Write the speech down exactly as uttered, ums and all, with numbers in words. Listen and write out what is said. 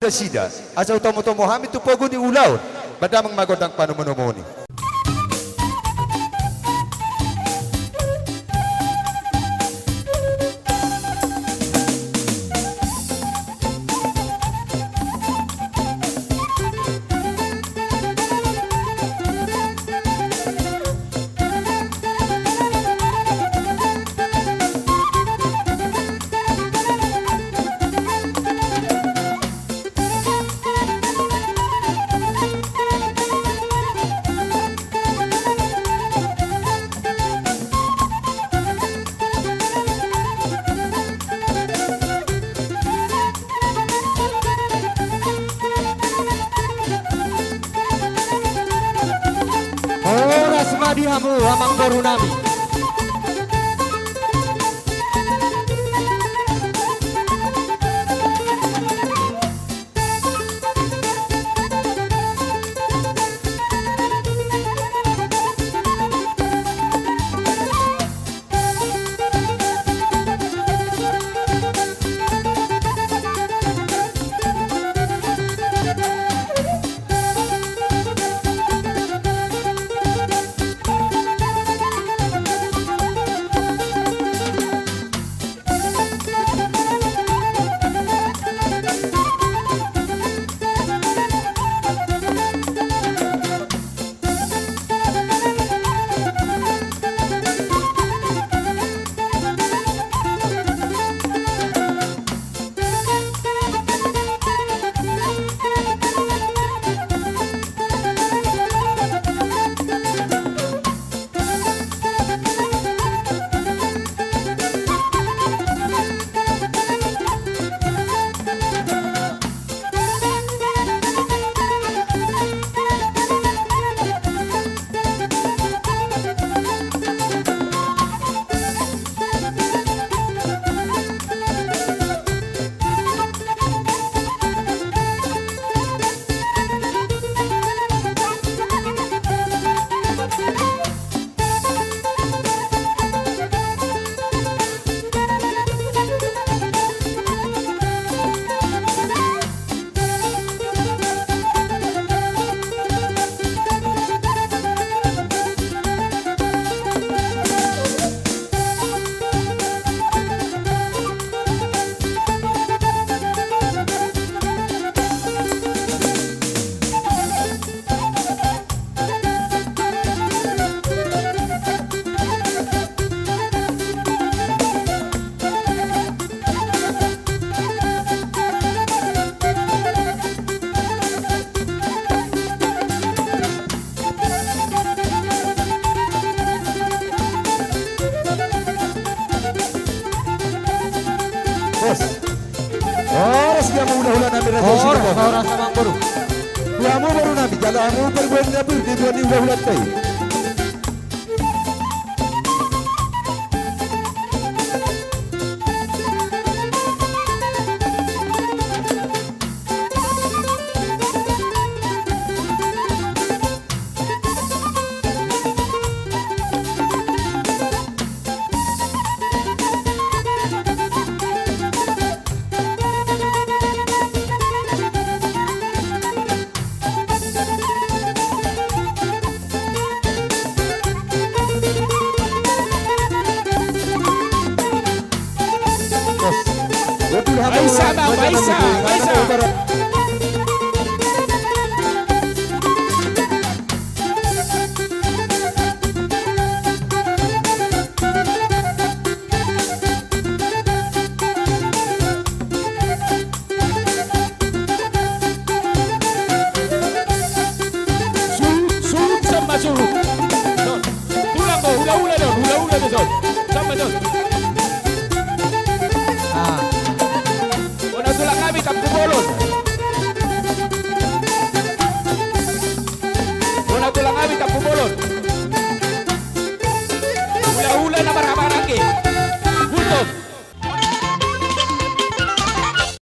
nasida, asa hutomo-tomo hami tu pogu ni ulaon. Madamang ma gondang panomu-nomuon i. Horas ma di hamu amangboru nami. Horas. Horas di hamu hulahula nami, raja i. Horas, horas amangboru. Di hamu boru nami, jala hamu pargual na pir di buan ni hulahulanta i. Aisa, aisa, aisa. Surut, surut, sama surut. Tulang do, hulahula do, hulahula do, son. Sama, son.